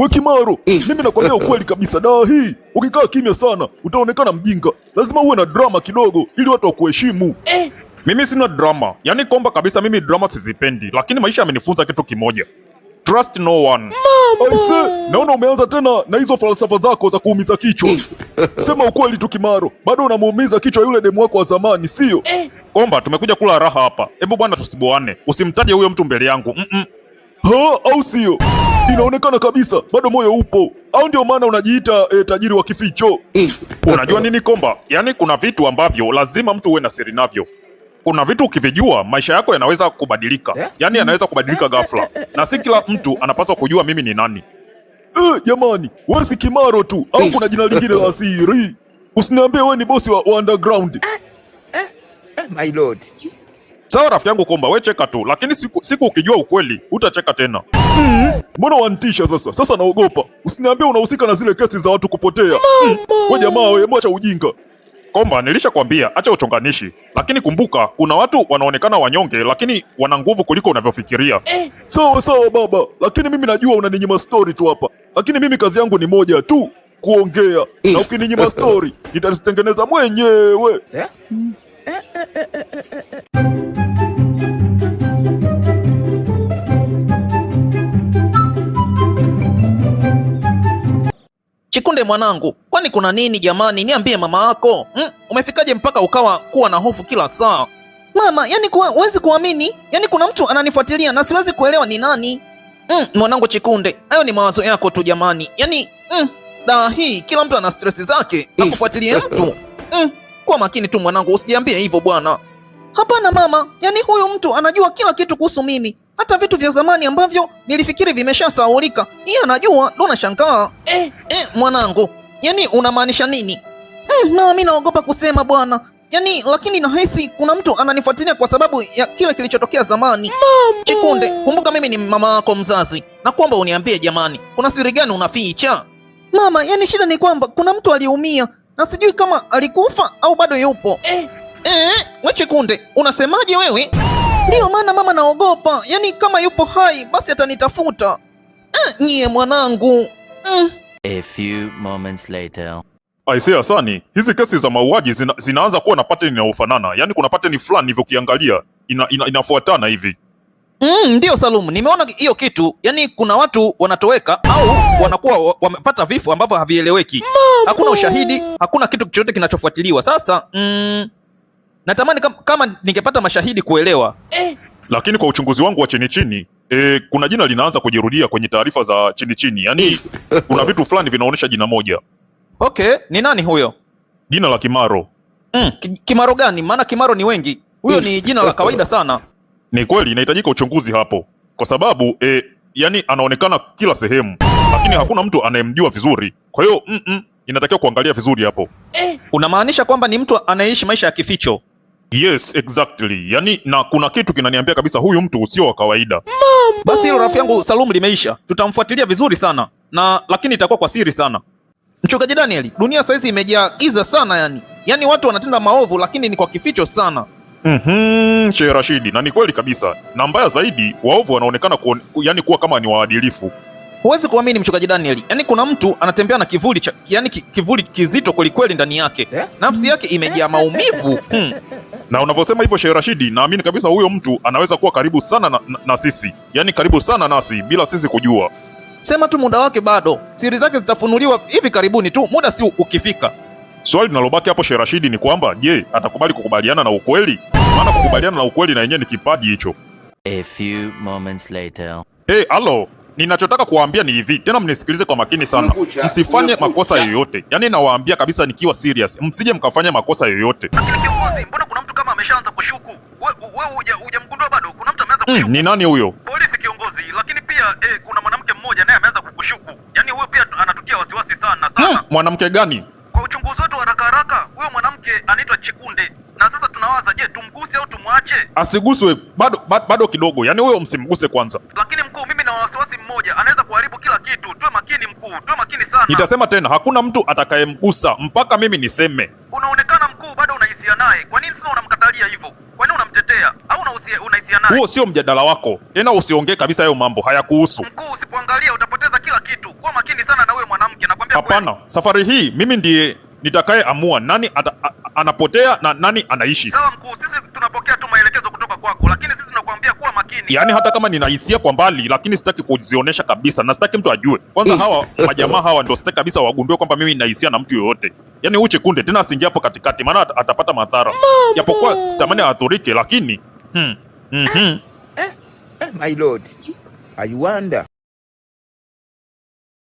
We Kimaro, mimi nakwambia ukweli kabisa, daa hii ukikaa kimya sana utaonekana mjinga. Lazima uwe na drama kidogo ili watu wakuheshimu. Mimi sina drama, yaani komba kabisa, mimi drama sizipendi, lakini maisha yamenifunza kitu kimoja: trust no one. Aise, naona umeanza tena na hizo falsafa zako za kuumiza kichwa. Sema ukweli tu Kimaro, bado unamuumiza kichwa yule demu wako wa zamani, sio? Komba, tumekuja kula raha hapa. Hebu bwana, tusiboane, usimtaje huyo mtu mbele yangu. Ha, au sio? Inaonekana kabisa bado moyo upo, au ndio maana unajiita tajiri wa kificho? Unajua nini Komba, yaani kuna vitu ambavyo lazima mtu uwe na siri navyo. Kuna vitu ukivijua maisha yako yanaweza kubadilika, yaani yanaweza kubadilika ghafla, na si kila mtu anapaswa kujua mimi ni nani. Jamani, wewe si Kimaro tu au kuna jina lingine la siri? Usiniambie wewe ni bosi wa underground. My lord. Sawa rafiki yangu Komba, we cheka tu, lakini siku ukijua ukweli utacheka tena. Mbona wanitisha sasa? Sasa naogopa. Usiniambie unahusika na zile kesi za watu kupotea. We jamaa, wewe acha ujinga. Komba, nilishakwambia acha uchonganishi, lakini kumbuka kuna watu wanaonekana wanyonge, lakini wana nguvu kuliko unavyofikiria. Sawa sawa baba, lakini mimi najua unaninyima story tu hapa, lakini mimi kazi yangu ni moja tu, kuongea, na ukininyima story nitazitengeneza mwenyewe. Chikunde mwanangu, kwani kuna nini jamani? Niambie mama yako. Umefikaje mpaka ukawa kuwa na hofu kila saa? Mama, yani huwezi kuamini, yani kuna mtu ananifuatilia na siwezi kuelewa ni nani. Mwanangu Chikunde, hayo ni mawazo yako tu jamani. Yani daa hii kila mtu ana stress zake na kufuatilia mtu. Kuwa makini tu mwanangu, usijiambie hivyo bwana. Hapana mama, yani huyu mtu anajua kila kitu kuhusu mimi, hata vitu vya zamani ambavyo nilifikiri vimeshasahaulika, yeye anajua, ndo nashangaa. Mwanangu, yani unamaanisha nini? Mama, mimi naogopa kusema bwana. Yani lakini nahisi kuna mtu ananifuatilia kwa sababu ya kile kilichotokea zamani. Chikunde, kumbuka mimi ni mama yako mzazi, na kuomba uniambie jamani, kuna siri gani unaficha? Mama, yani shida ni kwamba kuna mtu aliumia na sijui kama alikufa au bado yupo. We Chikunde, unasemaje wewe? Ndiyo maana mama naogopa, yani kama yupo hai basi atanitafuta. Nyie mwanangu. A few moments later. Aisee Hasani, hizi kesi za mauaji zinaanza kuwa na pattern inayofanana, yaani kuna pattern fulani hivyo ukiangalia inafuatana hivi. Ndiyo Salum, nimeona hiyo kitu. Yaani kuna watu wanatoweka au wanakuwa wamepata vifo ambavyo havieleweki. Hakuna ushahidi, hakuna kitu chochote kinachofuatiliwa. Sasa natamani kama ningepata mashahidi kuelewa. Lakini kwa uchunguzi wangu wa chini chini, kuna jina linaanza kujirudia kwenye taarifa za chini chini, yaani kuna vitu fulani vinaonyesha jina moja. Okay, ni nani huyo? Jina la Kimaro. Kimaro gani? Maana Kimaro ni wengi. Huyo ni jina la kawaida sana. Ni kweli inahitajika uchunguzi hapo, kwa sababu yani anaonekana kila sehemu, lakini hakuna mtu anayemjua vizuri. Kwa hiyo inatakiwa kuangalia vizuri hapo. Unamaanisha kwamba ni mtu anayeishi maisha ya kificho? Yes, exactly. Yani, na kuna kitu kinaniambia kabisa huyu mtu sio wa kawaida. Basi hilo rafiki yangu Salum limeisha. Tutamfuatilia vizuri sana na lakini itakuwa kwa siri sana. Mchungaji Daniel, dunia saizi imejaa giza sana yani. Yaani watu wanatenda maovu lakini ni kwa kificho sana. Sheikh Rashidi, na ni kweli kabisa. Na mbaya zaidi, waovu wanaonekana yani kuwa kama ni waadilifu. Huwezi kuamini mchungaji Daniel. Yaani kuna mtu anatembea na kivuli cha, yani kivuli kizito kweli kweli ndani yake. Nafsi yake imejaa maumivu. Na unavyosema hivyo Sheikh Rashidi, naamini kabisa huyo mtu anaweza kuwa karibu sana na sisi. Yaani karibu sana nasi bila sisi kujua. Sema tu muda wake bado. Siri zake zitafunuliwa hivi karibuni tu, muda si ukifika. Swali linalobaki hapo Sheikh Rashidi ni kwamba je, atakubali kukubaliana na ukweli? Maana kukubaliana na ukweli na yenyewe ni kipaji hicho. A few moments later. Hey, alo, ninachotaka kuwaambia ni hivi, tena mnisikilize kwa makini sana. Kumekucha, Msifanye kumekucha. makosa yoyote. Yaani nawaambia kabisa nikiwa serious, msije mkafanya makosa yoyote. Lakini kiongozi, mbona kuna mtu kama ameshaanza kushuku? Wewe hujamgundua bado? Kuna mtu ameanza Ni nani huyo? Polisi kiongozi, lakini pia kuna mwanamke mmoja naye ameanza kukushuku. Yaani huyo pia anatutia wasiwasi sana sana. Mwanamke gani? Kwa uchunguzi wetu wa haraka haraka, huyo mwanamke anaitwa Chikunde. Na sasa tunawaza, je, tumguse au tumwache? Asiguswe bado, bado kidogo. Yaani huyo msimguse kwanza. Lakini mkuu, mimi na wasiwasi mmoja, anaweza kuharibu kila kitu. Tuwe makini mkuu, tuwe makini sana. Nitasema tena, hakuna mtu atakayemgusa mpaka mimi niseme. Unaonekana mkuu bado unahisia naye. Kwa nini sasa unamkatalia hivyo? Kwa nini unamtetea? Au unahisia naye? Huo sio mjadala wako tena, usiongee kabisa hayo mambo, hayakuhusu. Mkuu, usipoangalia utapoteza kila kitu. Kuwa makini sana na huyo mwanamke, nakwambia kweli. Hapana, safari hii mimi ndiye nitakayeamua nani anapotea na nani anaishi. Sawa mkuu, sisi tunapokea tu maelekezo kutoka kwako, lakini sisi tunakuambia kuwa makini. Yaani hata kama nina hisia kwa mbali, lakini sitaki kuzionyesha kabisa na sitaki mtu ajue. Kwanza hawa majamaa hawa ndio sitaki kabisa wagundue kwamba mimi nina hisia na mtu yoyote. Yaani huyu Chikunde tena asiingie hapo katikati, maana atapata madhara. Japokuwa sitamani aathirike, lakini My lord, I wonder.